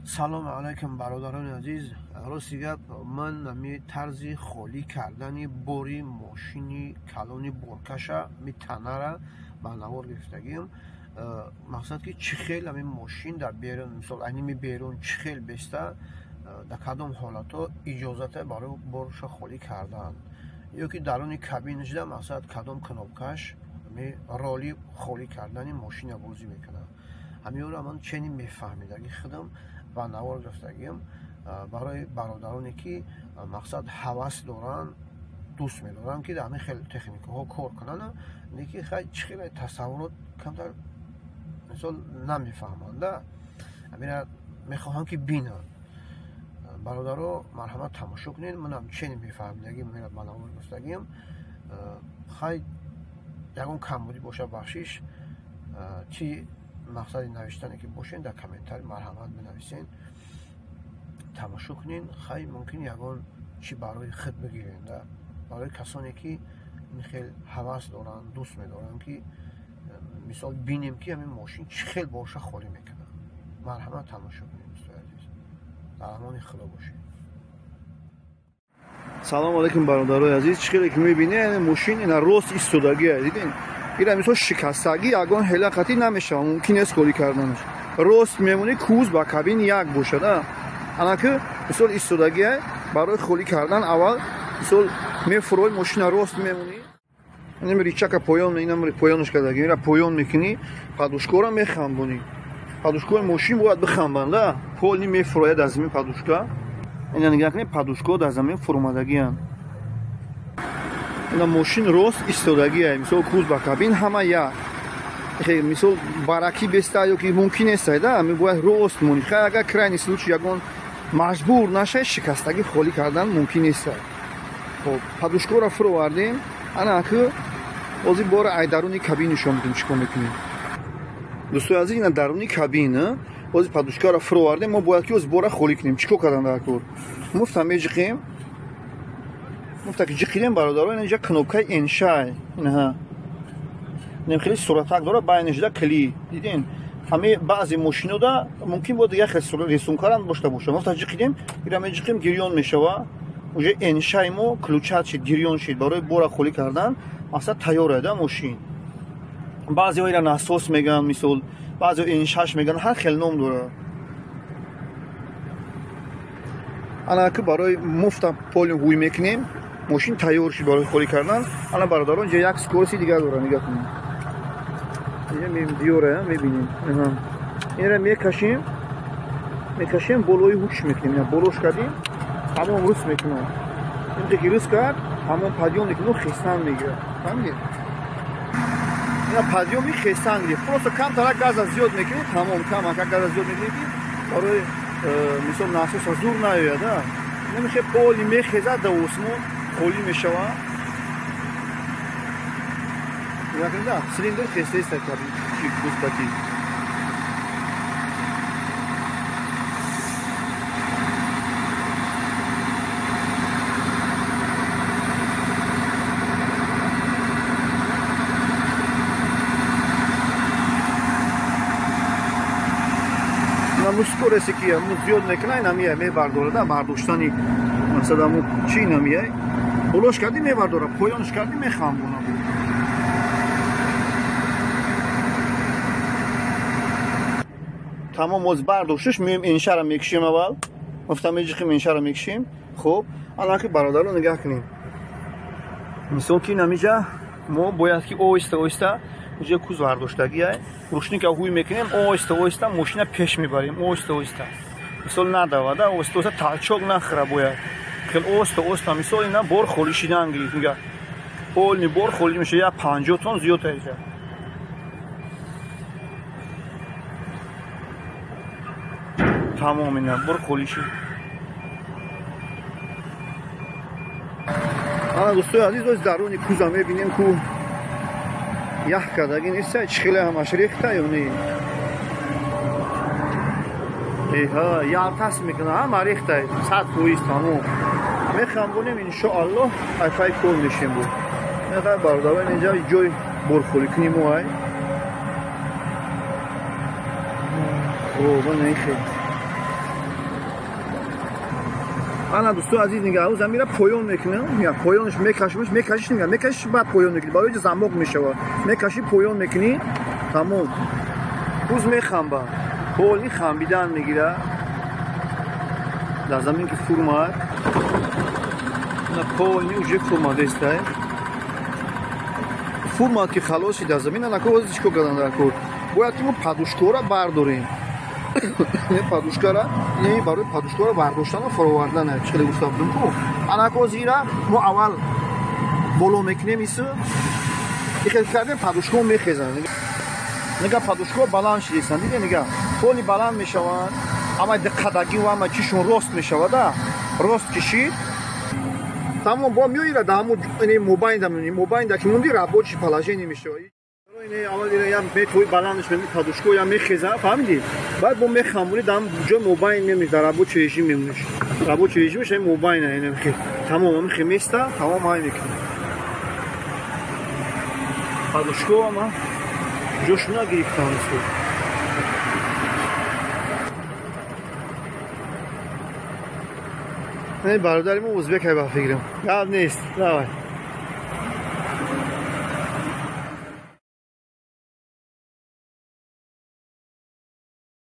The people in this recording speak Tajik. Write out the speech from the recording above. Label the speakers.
Speaker 1: Салом алайкум бародарони азиз. Рости гап, ман ами тарзи холӣ кардани бори мошини калони боркаша ми танара ба навор гирифтагиам. Мақсад ки чӣ хел ами мошин дар берун, мисол айними берун чӣ хел беста, дар кадом ҳолатҳо иҷозата барои борша холӣ кардан, ё ки даруни кабинашда мақсад кадом кнопкаш ами роли холӣ кардани мошина бозӣ мекунад. Ҳамиёро ман чени мефаҳмидаги худам ба навор гирифтагиам барои бародароне ки мақсад ҳавас доранд, дӯст медоранд ки дар ҳамин хел техникаҳо кор кунанд, леки хай чӣ хеле тасаввурот камтар мисол намефаҳманд, ҳамина мехоҳам ки бинанд. Бародаро, марҳамат тамошо кунед. Манам чени мефаҳмидагим мера ба навор гирифтагиам. Хай ягон камбудӣ боша, бахшиш. Чӣ мақсади навиштане ки бошен, дар комментарий марҳамат бинависен, тамошо кунен. Хай мумкин ягон чӣ барои худ бигирен, барои касоне ки хел ҳавас доранд, дӯст медоранд ки мисол бинем ки ҳамин мошин чӣ хел боша холӣ мекунад. Марҳамат тамошо кунед, дӯстои азиз. Дар амони Худо бошед.
Speaker 2: Салом алайкум бародарои азиз. Чӣ хеле ки мебинед, мошин ина рост истодагия, диден? Ира мисол шикастагӣ ягон ҳела қатъӣ намешавад, мумкин нест холӣ карданаш. Рост мемонӣ, куз ба кабин як бошад. Анаки мисол истодагия барои холӣ кардан аввал мисол мефурои мошина рост мемонӣ, инам ричака поён, инам поёнаш кардаги, ира поён мекунӣ, подушкаро мехамбонӣ. Подушкаи мошин бояд бихамбанда, полни мефурояд аз замин подушка. Ина нигоҳ кунед, подушкаҳо дар замин фуромадагианд. Ина мошин рост истодагия, мисол куз ба кабин ҳама як. Мисол баракӣ беста ё ки мумкин нест, да, бояд рост монӣ. Хай агар крайний случай ягон маҷбур нашай, шикастагӣ холӣ кардан мумкин нест. Хоб, подушкаро фуровардем. Ана аки ҳозир бора ай даруни кабин нишон медиҳем чӣ кор мекунем. Дӯстои азиз, ина даруни кабин ҳозир подушкаро фуровардем, мо бояд ки ҳозир бора холӣ кунем. Чӣ кор кардан дар кор? Муфта меҷиқем. Муфта ки ҷиқидем бародаро, инҷа кнопкаи эншай. Инаҳа. Инам хеле суратак дора, байнашда кли. Диден? Ҳаме баъзе мошинода мумкин бод дигар хел рисункарам дошта боша. Муфта ҷиқидем, ира меҷиқем, гирён мешава. Уже эншай мо ключат шид, гирён шид барои бора холӣ кардан. Мақсад тайёр да мошин. Баъзеҳо ира насос мегӯянд, мисол, баъзеҳо эншаш мегӯянд, ҳар хел ном дора. Ана ки барои муфта поли ҳуй мекунем, мошин тайёр шид барои холӣ кардан. Ана бародарон, инҷа як скорости дигар дора, нигоҳ кунед. Инҷа диёра мебинем. Инра мекашем, мекашем, болои ҳуч мекунем. Ина болош кардем, ҳамон рус мекунам. Инҷа ки рус кард, ҳамон подъём мекунам, хестан мегирад. Фаҳмидед? Ина подъёми хестан гирифт. Просто камтара газа зиёд мекунем, тамом, камака газа зиёд мекунем ки барои мисол насоса зур наояд. Намехе поли мехезад да осмон холӣ мешавад. Нигоҳ, цилиндр хестеста кабин. Наму скорости ки аму зиёд мекунад, инамия мебардорад, бардоштани мақсад аму чӣ инамия болош кардӣ мебардорад, поёнш кардӣ мехамбонад. Тамом, оз бардошташ меоем эншара мекушем аввал. Муфта меҷиқем, эншара мекушем. Хоб, ана ки бародаро нигоҳ кунем. Мисол ки инамиҷа мо бояд ки оҳиста оҳиста уже куз бардоштагия, рушника ҳуй мекунем, оҳиста оҳиста мошина пеш мебарем, оҳиста оҳиста. Мисол надавада, оҳиста оҳиста толчок нахӯра бояд. Хел оҳиста оҳиста, мисол ина бор холӣ шидан гирифт, нигаҳ. Полни бор холӣ мешавад, як 50 тон зиёд аиҷа. Тамом, ина бор холӣ шид. Ана дӯстои азиз, оз даруни куза мебинем ку ях кардаги нест, чӣ хеле ҳамаш рехта ё не? Эҳа, ялтас мекунад, ҳама рехта, 100% тамом. Мехамбонем, иншоаллоҳ, айфай кор мешем бо. Мехай бародарон, инҷа ҷой борхолӣ кунем мо ай. Хоб, ана ин хел. Ана дӯстои азиз, нигаҳ, ӯ замира поён мекунем, нигаҳ, поёнш мекашимш, мекашиш, нигаҳ, мекашиш, баъд поён мекунӣ, барои замок мешавад. Мекашӣ, поён мекунӣ, тамом. Куз мехамба. Поли хамбидан мегира. Дар замин ки фурмад. На поли уже фурмадестай. Фурмад ки халоси дар замин, ана ко чӣ кор кардан дар кор? Бояд ки мо подушкаро бардорем. Подушкара, не, барои подушкаро бардоштану фаровардан, чӣ хеле гуфта будем ку. Ана ко зира мо аввал боло мекунем ису. Ихел кардем, подушкао мехезанд. Нига, подушкао баланд шидестанд, диде, нига. Поли баланд мешаванд, ама диққатагӣ ва ама чишон рост мешавада. Рост кишид. Тамом, бо меоира да ҳамун мобайнда мемонӣ. Мобайнда ки монди, рабочий положение мешавад. Ине аввал ира я метои баландш мемонӣ, подушко я мехеза, фаҳмидӣ? Баъд бо мехамонӣ, дар ҷои мобайн мемонӣ, дар рабочий режим мемониш. Рабочий режимаш ҳамин мобайна, ине мехе. Тамом, мехе места, тамом ҳай мекунӣ. Подушко ама ҷошуна гирифтан аст. Не, бародари мо узбек ай, ба фикрам. Гап нест. Давай.